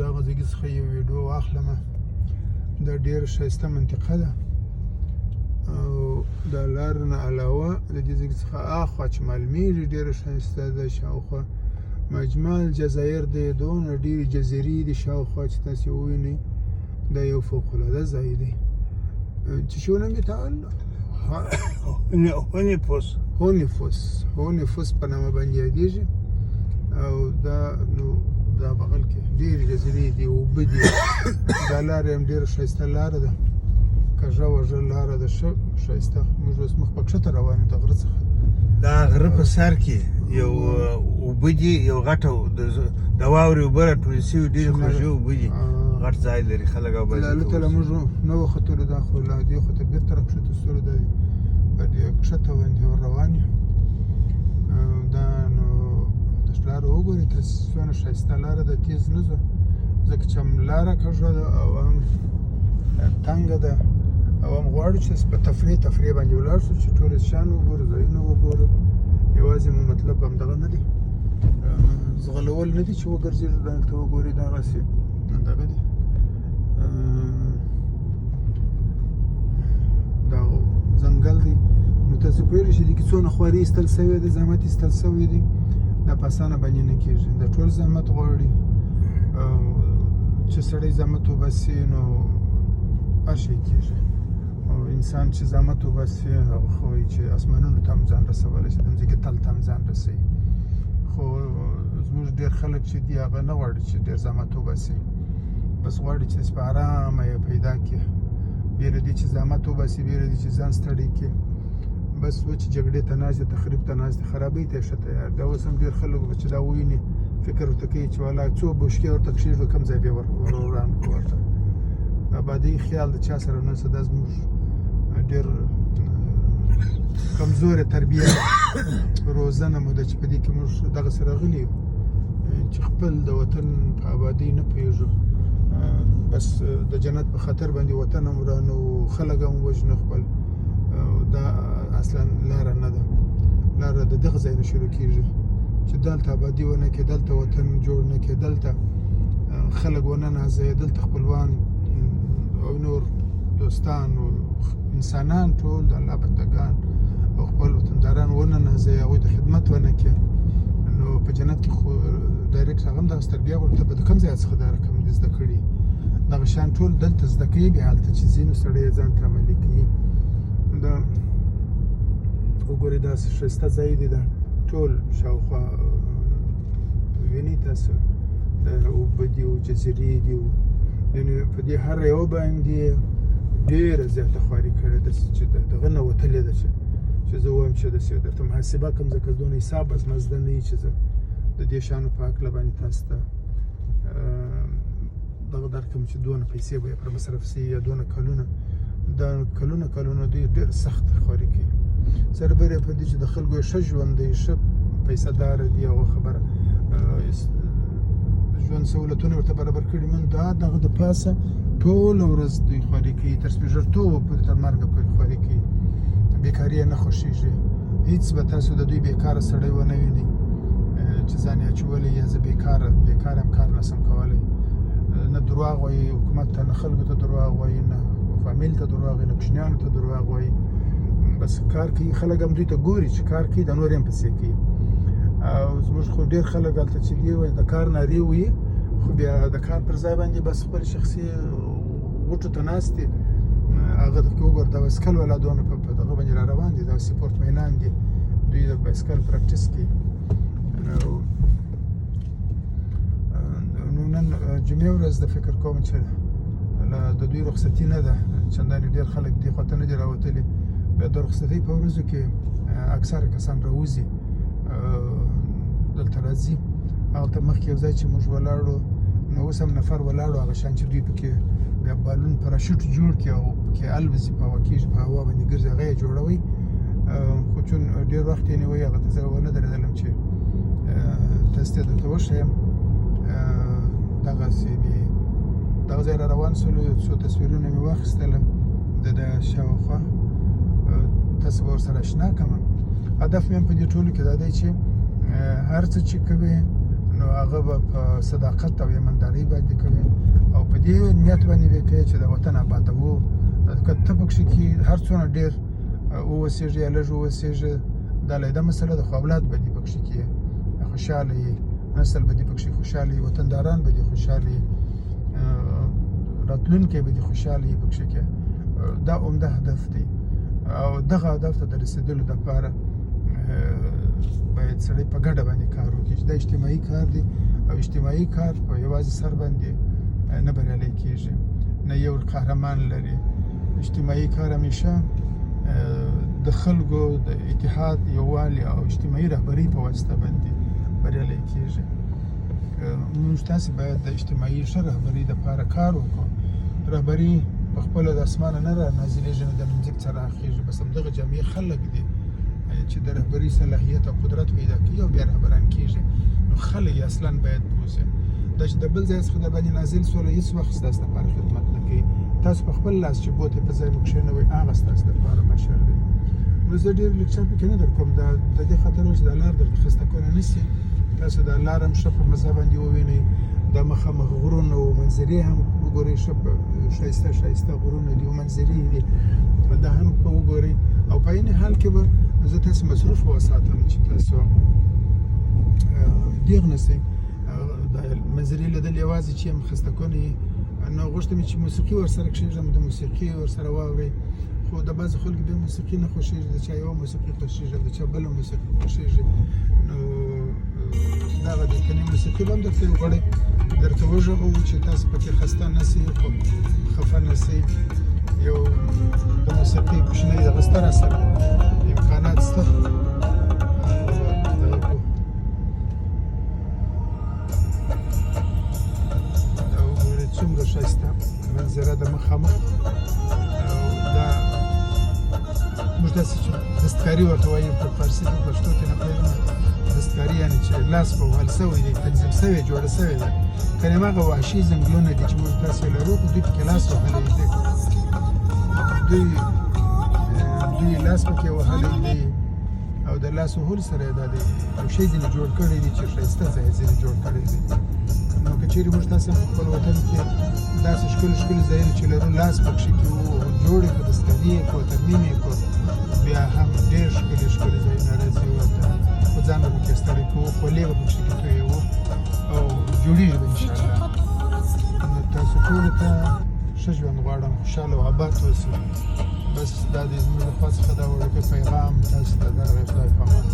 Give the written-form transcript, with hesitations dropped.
دغه ځای څخه یو ویډیو واخلم. دا ډېره ښایسته منطقه ده او د لار نه علاوه د دې ځای څخه اخوا چې معلومیږي ډېره ښایسته ده. شاوخوا مجمع الجزایر دی، دونه ډېرې جزیرې دي شاوخوا چې تاسې ووینئ. دا یو فوق العاده ځای دی چې شو نوم یې هونیفوس. هونیفوس، هونیفوس په نامه باندې یادېږي. او دا نو دا بغل کې ډېرې جزیرې دي، اوبه دي. دا لاره هم ډېره ښایسته لاره ده، کږه وږه لاره ده، ښه ښایسته. موږ اوس مخ په کښته روان یو د غره څخه. دا غره په سر کې یو اوبه دي، یو غټه د واورې اوبه راټولې شوي، ډېرې خوږې اوبه دي، غټ ځای لري، خلک او لا هلته لا موږ نه وختلو، دا خو لا دې خوا ته بېرته راکښته شولو، دا په دې کښته باندې ور روان یو. دا نو د لاره وګورئ تاسې څونه ښایسته لاره ده. تېز نه ځو ځکه چې هم لاره کږه ده او هم تنګه ده او هم غواړو چې په تفریح تفریح باندې ولاړ شو چې ټول شیان وګورو، ځایونه وګورو. یوازې مو مطلب همدغه نه دی، ځغلول نه دي چې وګرځېږو دلته وګورئ، دغسې دغه دی. دا ځنګل دی، نو تاسو پوهېږئ چې دې کې څونه خواري ایستل شوې ده، زحمت ایستل شوی دی. دا په اسانه باندې نه کېږي، دا ټول زحمت غواړي. چې سړی زحمت وباسي نو هر شی کېږي، او انسان چې زحمت وباسي هغه خو وایي چې اسمانونو ته هم ځان رسولی شي، د مځکې تل ته هم ځان رسوي. خو زموږ ډېر خلک چې دي هغه نه غواړي چې ډېر زحمت وباسي، بس غواړي چې په آرامه یې پیدا کړي، بې له دې چې زحمت وباسي، بې له دې چې ځان ستړی کړي. بس و چې جګړې ته ناست دي، تخریب ته ناست دي، خرابۍ ته یې ښه تیار دی. اوس هم ډېر خلک به چې دا وویني فکر ورته کوي چې والا څو بوشکې ورته کښېږدو، کوم ځای به یې وران کړو. ورته آبادۍ خیال د چا سره نه څه. دا زموږ ډېر کمزورې تربیه روزنه مو ده چې په دې کې موږ دغسې راغلي یو چې خپل د وطن په آبادۍ نه پوهېږو. بس د جنت په خاطر باندې وطن هم ورانو، خلک هم وژنو خپل. دا اصلا لاره نه ده. لاره د دغه ځای نه شروع کېږي چې دلته آبادي ونه کړې، دلته وطن جوړ نه کړې، دلته خلک ونه نازوې، دلته خپلوان او نور دوستان او انسانان ټول د الله بندګان او خپل وطنداران ونه نازوې، هغوی ته خدمت ونه کړې، نو په جنت کې خو direct هغه هم دغه تربیه غواړي. ته به د کوم ځای څخه دا رقم دي زده کړي؟ دغه شیان ټول دلته زده کوي، بیا هلته چې ځي نو سړی یې ځان ته عملي کوي. دا وګورئ، داسې ښایسته ځای دی، دا ټول شاوخوا وینئ تاسو، د اوبه دي او جزیرې دي، یعنې په دې هر یو باندې ډېره زیاته خواري کړې ده چې دغه نه وتلې ده چې زه وایم چې داسې درته محاسبه کوم، ځکه دونه حساب به زما زده نه وي چې زه د دې شیانو په هکله باندې تاسو ته دغه درکړم چې دونه پیسې به یې پر مصرف سي یا دونه کلونه، دا کلونه کلونه دوی ډېر سخت خواري کوي. سربېره پر دې چې د خلکو یې ښه ژوند دی، ښه پیسه دار دي، هغه خبره ژوند سهولتونه ورته برابر کړي، من دا دغه د پاسه ټوله ورځ دوی خواري کوي، تر سپېږرتوبه پورې، تر مرګه پورې خواري کوي. بېکاري یې نه خوښېږي، هیڅ به تاسو د دوی بېکاره سړی ونه وینئ چې ځان یې اچولی یا زه بېکاره یم، کار نه سم کولی. نه درواغ وایي حکومت ته، نه خلکو ته درواغ وایي، نه فامیل ته درواغ وایي، نه کوچنیانو ته درواغ وایي، بس کار کوي. خلک هم دوی ته ګوري چې کار کوي، د نور هم پسې کوي. او زموږ خو ډېر خلک هلته چې دي وایي د کار نارې وي، خو بیا د کار پر ځای باندې بس خپل شخصي غوټو ته ناست دي. هغه د وګوره د بایسکل والا دونه په دغه باندې را روان دي، دا سپورت مینان دي، دوی د بایسکل practice کوي. نو نن جمعې ورځ د فکر کوم چې د دوی رخصتي نه ده، چندانې ډېر خلک دې خواته نه دي راوتلي. بیا د رخصتۍ په ورځو کې اکثره کسان راوځي، دلته راځي. هلته مخکې یو ځای چې موږ ولاړو نو اوس هم نفر ولاړو، هغه شان چې دوی پکې بیا بالون پراشوټ جوړ کړي او پکې الوزي، په هوا کېږي، په هوا باندې ګرځي، هغه یې جوړوي. خو چون ډېر وخت یې نیوی، هغه ته زه ونه درېدلم چې تاسو ته درته وښیم. دغسې مې دغه ځای را روان سولو، یو څو تصویرونه مې واخیستل د ده شاوخوا، تاسو به ورسره اشنا کړم. هدف مې هم په دې ټولو کې دا دی چې هر څه چې کوي نو هغه به په صداقت او ایماندارۍ باندې کوي. دې نیت باندې به کوي چې د وطن آبادوو. که ته پکښې کې هر څونه ډېر ووسېږي یا لږ ووسېږي، دا علیحده مسله ده، خو اولاد به دې پکښې کې خوشحاله وي، نسل به دې پکښې خوشحاله وي، وطنداران به دې خوشحاله وي، راتلونکی به دې خوشحاله وي پکښې کې. دا عمده هدف دی، او دغه هدف ته د رسېدلو دپاره باید سړی په ګډه باندې کار وکړي، چې دا اجتماعي کار دی، او اجتماعي کار په یوازې سر باندې نه بریالی کېږي، نه یو قهرمان لري. اجتماعي کار همیشه د خلکو د اتحاد، یووالي او اجتماعي رهبرۍ په واسطه باندې بریالی کېږي. موږ تاسې باید د اجتماعي ښه رهبرۍ دپاره کار وکړو. رهبري په خپله د اسمانه نه را نازلېږي، نه د مځکې څخه راخېږي، بس همدغه جامع خلک دي چې د رهبري صلاحیت او قدرت پیدا کوي او بیا رهبران کېږي. نو خلک یې اصلا باید پوه شي. دا چې د بل ځای څخه د باندې نازل سول، هېڅ وخت ستاسو دپاره خدمت نه کوي. تاسو په خپل لاس چې بوتې په ځای مو کښېنوئ، هغه ستاسو دپاره مشر دی. نو زه ډېر لیکچر پکې نه در کوم، دا د دې خاطر چې دا لار درته خسته کونه نه سي. تاسو دا لار هم ښه په مزه باندې ووینئ، د مخامخ غرونو او منظرې هم وګورئ، ښه ښایسته ښایسته غرونه دي او منظرې دي، دا هم په وګورئ. او په عین حال کې به زه تاسو مصروف وساتم چې تاسو دیغ نه سئ. د منظرې لیدل یوازې چې هم خسته کونه یي، نو غوښتم چې موسیقي ورسره کښېږدم، د موسیقي ورسره واورئ. خو د بعضې خلکو بیا موسیقي نه خوښېږي، د چا یوه موسیقي خوښېږي، د چا بله موسیقي خوښېږي. نو دغه د کني موسیقي به هم درته یو غړی درته وغږوو چې تاسو پکې خسته نه سئ، خو خفه نه سئ. یو د موسیقي کوچنی دغه سته راسره امکانات سته، دغه کو. دا وګورئ څومره ښایسته منظره ده مخامخ. او دا موږ داسې چې دستکاري ورته وایو په فارسي کې، پښتو کې نه پوهېږم. دستکاري یعنې چې لاس په وهل سوی دی، تنظیم سوی، جوړه سوې ده. کنې هماغه وحشي ځنګلونه دي چې موږ تاسې لرو، خو دوی پکې لاس وهلی دی، دوی لاس پکې وهلی دی، او د لاس وهلو سره یې دا دی یو شی ځینې جوړ کړی دی چې ښایسته ځای ځینې جوړ کړی دی. نو که چیرې موږ تاسې په خپل وطن کې داسې ښکلي ښکلي ځایونه چې لرو لاس پکښې کې وو، جوړ یې کړو، دستکاري یې کړو، ترمیم یې کړو، بیا هم ډېر ښکلي ښکلي ځایونه راځي ورته، خو ځان به پکې ستړی کوو، خولې به پکښې کې تویوو او جوړېږي به انشاءالله. نو تاسو ټولو ته ښه ژوند غواړم، خوشحاله او آباد اوسئ. بس دا دی زموږ له خوا څخه دا وړوکی پیغام تاسو ته درغی. خدای په امان.